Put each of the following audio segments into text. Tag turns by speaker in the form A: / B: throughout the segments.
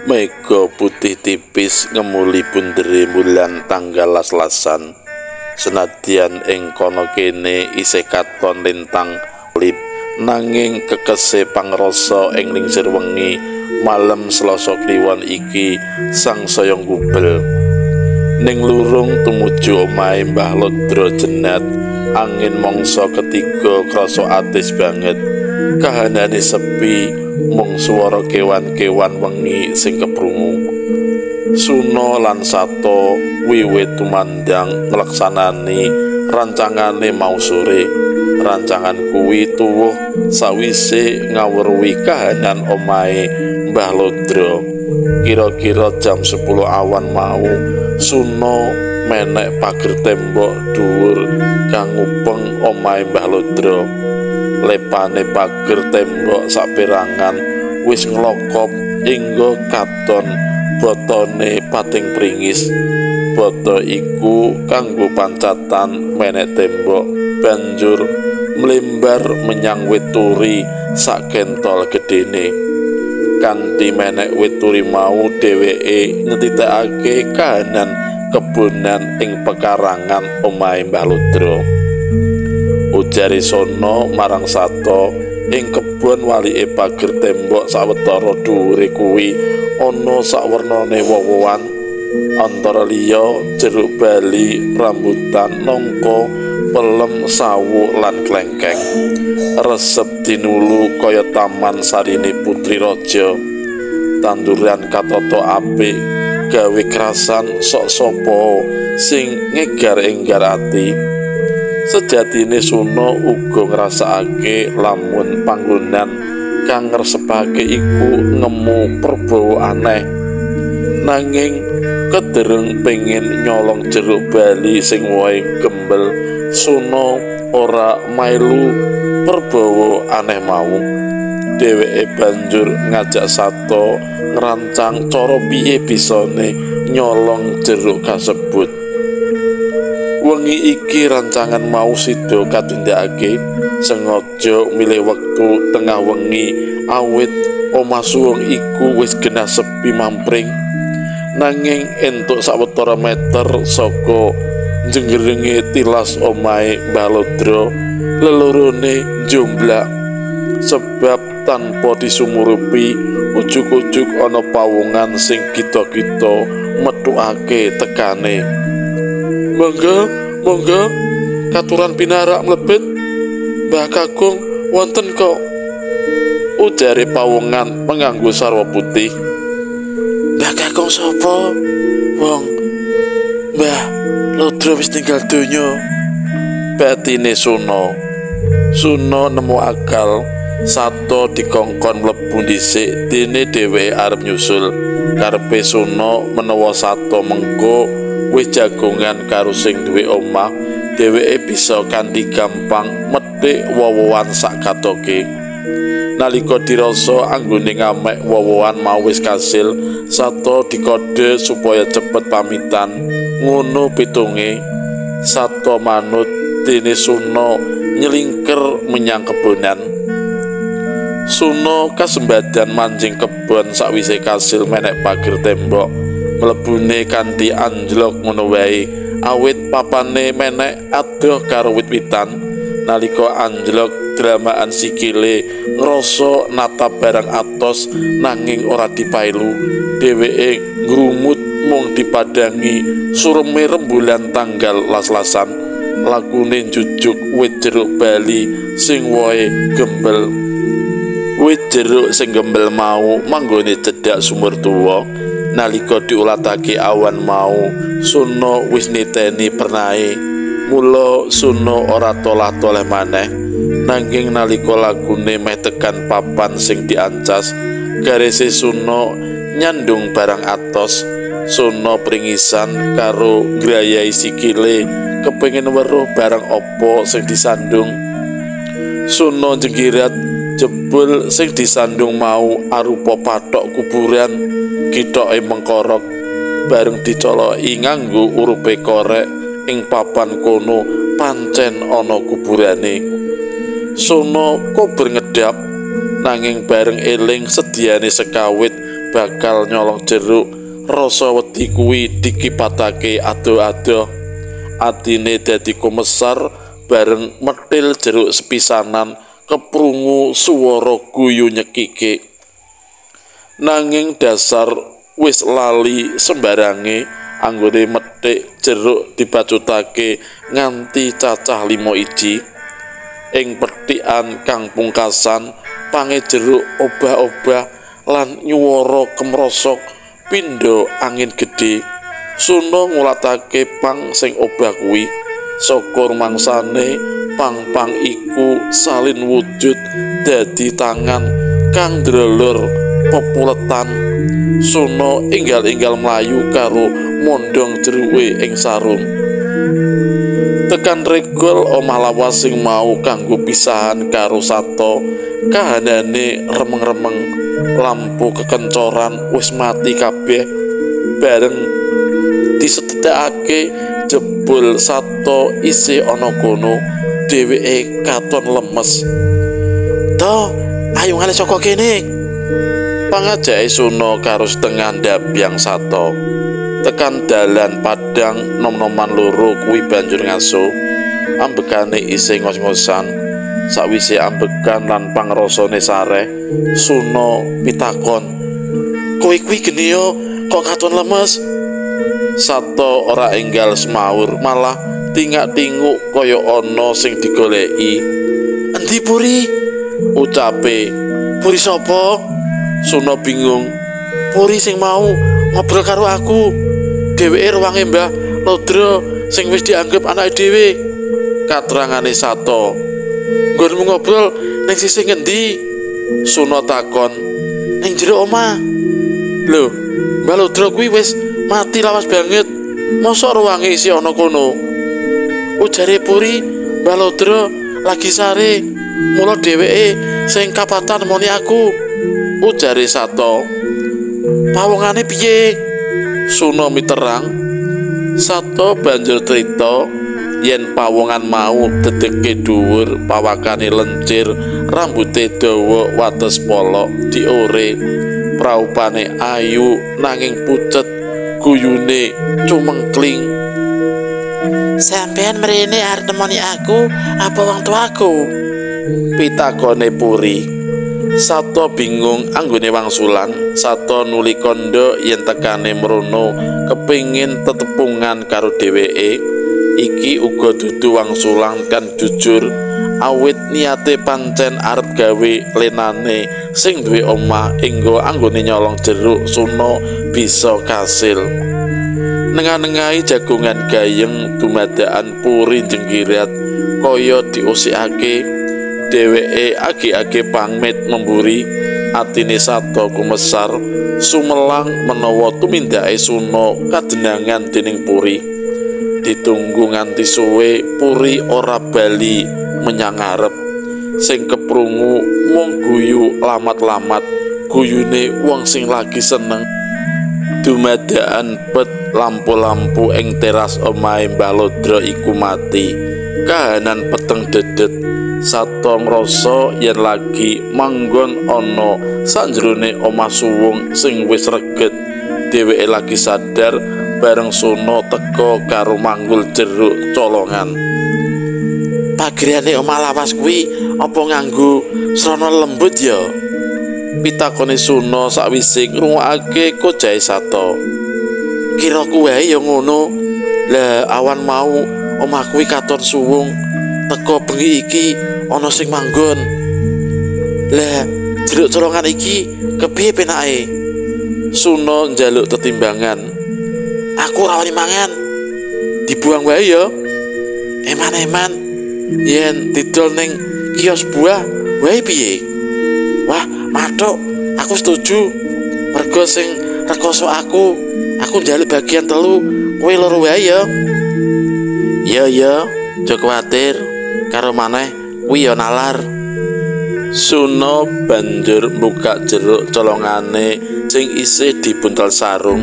A: Mega putih tipis ngemuli bundere bulan tanggal las-lasan. Senadyan ing kono kene isih katon lintang lip, nanging kekese pangrasa ing lingsir wengi malem Selasa Kliwon iki sangsaya gubel. Ning lurung tumuju omahe Mbah Lodro Jenat, angin mangsa ketiga krasa atis banget. Kahanane sepi, mung swara kewan-kewan wengi sing keprungu. Suno lan Sato wiwit tumandang nglaksanani rancangane mau sore. Rancangan kuwi tuwuh sawise ngawruhi kahanan omahe Mbah Lodro. Kira-kira jam 10 awan mau, Suno menek pager tembok dhuwur kang ngupeng omahe Mbah Lodro. Lepane pager tembok saperangan wis nglokop hingga katon botone pating pringis. Boto iku kanggo pancatan menek tembok, banjur mlembar menyang wit turi sak kentol gedene. Kanthi menek wit turi mau, dheweke ngetitekake kahanan kebonan ing pekarangan omahe Mbah Lodro. Ujare Sono marang Sato, ing kebon walike pager tembok sawetara dhuwure kuwi ana sawernane woh-wohan, antara liya jeruk bali, rambutan, nangka, pelem, sawu lan klengkeng. Resep dinulu kaya taman sarine putri raja. Tanduran katata apik gawe krasan sok sapa sing ngegar-enggar ati. Sejatine Suno uga ngrasakake lamun panggonan kang ngresepake iku ngemu perbawa aneh. Nanging kedereng pengin nyolong jeruk bali sing wohe gembel, Suno ora melu perbawa aneh mau. Dheweke banjur ngajak Sato ngrancang cara piye bisane nyolong jeruk kasebut. Wengi iki rancangan mau sida katindakake, sengaja milih wektu tengah wengi awit omah suwung iku wis genah sepi mampring. Nanging entuk sawetara meter saka jenggerenge tilas omahe Mbah Lodro, lelorone njomblak sebab tanpa disumurupi ujug-ujug ana pawongan sing kita-kita metukake tekane. Monggo, monggo, katuran pinarak mlebet. Mbah Kakung wonten kok, ujare pawongan menganggo sarwa putih. Mbah Kakung sapa? Wong Mbah Lodro wis tinggal donya. Batine Suno. Suno nemu akal. Sato dikongkon mlebu dhisik, dene dheweke arep nyusul. Karepe Suno menawa Sato mengko wis jagongan karo sing duwe omah, dheweke bisa kanthi gampang methik woh-wohan sak katoke. Nalika dirasa anggone ngamek woh-wohan mau wis kasil, Sato dikode supaya cepet pamitan. Ngono pitunge. Sato manut, dene Suno nyelingker menyang kebonan. Suno kasembadan manjing kebon sakwise kasil menek pager tembok. Mlebune kanthi anjlok ngono wae, awit papane menek adoh karo wit-witan. Nalika anjlok, dramaan sikile ngrasa natap barang atos nanging ora dipailu. Dheweke ngrumut mung dipadangi sureme rembulan tanggal las-lasan. Lakune njujuk wit jeruk bali sing wohe gembel. Wit jeruk sing gembel mau manggone cedhak sumur tuwa. Nalika diulatake awan mau, Suno wis niteni pernahe. Mula Suno ora tolah-toleh maneh. Nanging nalika lagune meh tekan papan sing diancas, garise Suno nyandung barang atos. Suno pringisan karo ngrayai sikile kepengin weruh barang apa sing disandung. Suno jenggirat jebul sing disandung mau arupa pathok kuburan, githoke mengkorok. Bareng dicoloki nganggo urupe korek ing papan kono pancen ana kuburane. Suno kober ngedap, nanging bareng eling sediane sekawit bakal nyolong jeruk, rasa wedi kuwi dikipatake ado-ado. Atine dadi kumesar bareng metil jeruk sepisanan keprungu suwara guyu nyekike. Nanging dasar wis lali sembarange anggone methik jeruk dibacutake nganti cacah 5 iji. Ing pethikan kang pungkasan pange jeruk obah-obah lan nyuwara kemrosok pindha angin gedhe. Suno ngulatake pang sing obah kuwi. Saka rumangsane pang-pang iku salin wujud dadi tangan kang ndrelur pepuletan. Suno enggal-enggal mlayu karo mondhong jeruke ing sarung. Tekan regol omah lawas sing mau kanggo pisahan karo Sato, kahanane remeng-remeng, lampu kekencoran wis mati kabeh. Bareng disetetekake jebul Sato isih ana kono, dheweke katon lemes. "To, ayo ngalih saka kene." Pangajake Suno karo setengah ndabyang Sato. Tekan dalan padang nom-noman loro kuwi banjur ngaso. Ambekane isih ngos-ngosan. Sakwise ambekan lan pangrasane sareh, Suno pitakon, "Kowe kuwi geniya kok katon lemes?" Sato ora enggal semaur, malah tingak-tinguk kaya ana sing digoleki. "Endi Puri?" ucape. "Puri sapa?" Suno bingung. "Puri sing mau ngobrol karo aku. Dheweke ruwange Mbah Lodro sing wis dianggep anake dhewe." Katerangane Sato. "Nggonmu ngobrol ning sisih ngendi?" Suno takon. "Ning jero omah." "Lho, Mbah Lodro kuwi wis mati lawas banget. Mosok ruwange isih ana kono?" Ujare Puri, Mbah Lodro lagi sare. Mula dheweke sing kapatan moni aku." Ujare Sato. "Pawongane piye?" Suno miterang. Sato banjur crita yen pawongan mau dedeke dhuwur, pawakane lencir, rambute dawa wates polok diore, praupane ayu nanging pucet, guyune cumengkling.
B: "Sampeyan mrene arep nemoni aku apa wong tuaku?"
A: pitakone Puri. Sato bingung anggone wangsulan. Sato nuli kandha yen tekane mrono kepingin tetepungan karo dheweke. Iki uga dudu wangsulan kan jujur, awit niate pancen arep gawe lenane sing duwe omah enggo anggone nyolong jeruk Suno bisa kasil. Nengah-nengahi jagongan gayeng dumadakan Puri jenggirat kaya diusikake. Dheweke age-age pamit memburi. Atine Sato kumesar sumelang menawa tumindake Suno kadenangan dening Puri. Ditunggu nganti suwe, Puri ora bali menyang ngarep. Sing keprungu mung guyu lamat-lamat, guyune wong sing lagi seneng. Dumadakan pet lampu-lampu ing teras omahe Mbah Lodro iku mati. Kahanan peteng dedet. Sato ngrasa yen lagi manggon ana sanjrone omah suwung sing wis reget. Dheweke lagi sadar bareng Suno teka karo manggul jeruk colongan. "Pagerane omah lawas kuwi apa nganggo srana lembut ya?" pitakone Suno sakwise ngrungokake kojahe Sato. "Kiraku wae ya ngono. Lah awan mau omah kuwi katon suwung. Teko bengi iki ana sing manggon. Lah
B: Jeruk colongan iki kepiye penake?
A: Suno njaluk tetimbangan.
B: Aku ora wani mangan.
A: Dibuang wae ya.
B: Eman-eman yen didol ning kios buah wae piye? Wah, mathuk, aku setuju. Mergo sing rekoso aku njaluk bagian 3, kowe 2 wae ya.
A: Ya ya, aja kuwatir, karo maneh kuwi ya nalar. Suno banjur buka jeruk colongane sing isih dibuntel sarung.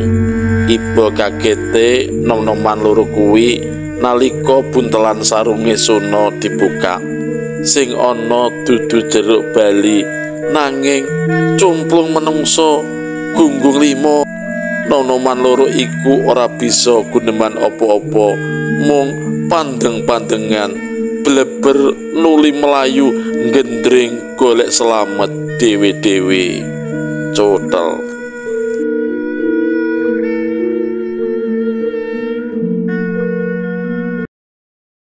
A: Iba kagete nom-noman loro kuwi nalika buntelan sarunge Suno dibuka. Sing ana dudu jeruk bali nanging cumplung menungso gunggung 5. Nom-noman loro iku ora bisa guneman apa-apa, mung pandeng-pandengan bleber nuli melayu gendring golek selamet dhewe-dhewe. Cotel.